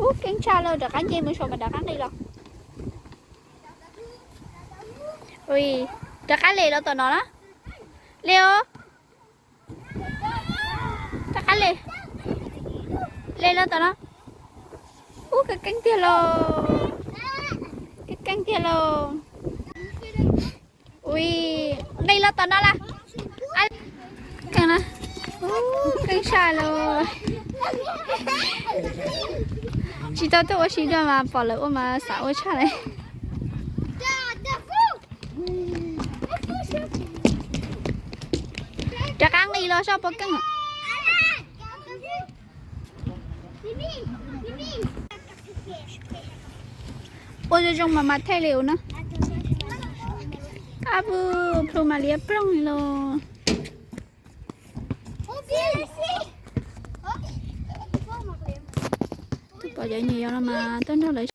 Ub, keeb tshaj lauj, rov qab nce mus saum mas rov qab nqis los. Ui, rov qab le los tom no na. Le os. Rov qab le. Le los tom no. Ub, keeb keeb tiag lauj. Keeb keeb tiag lauj. Ui, nqis los tom no lawm. Keeb na. Ub, keeb tshaj lauj. Tsis tau tuaj ua si dua mas pom lawv ua mas xav ua tshaj li. Rov qab nqis los soj puas keej. Ua zoo zoo mas mas thaij li ua na. Ab, plhu mas liab ploog li los. Tus pom cov nyuam yaus no mas tuaj nrog lawv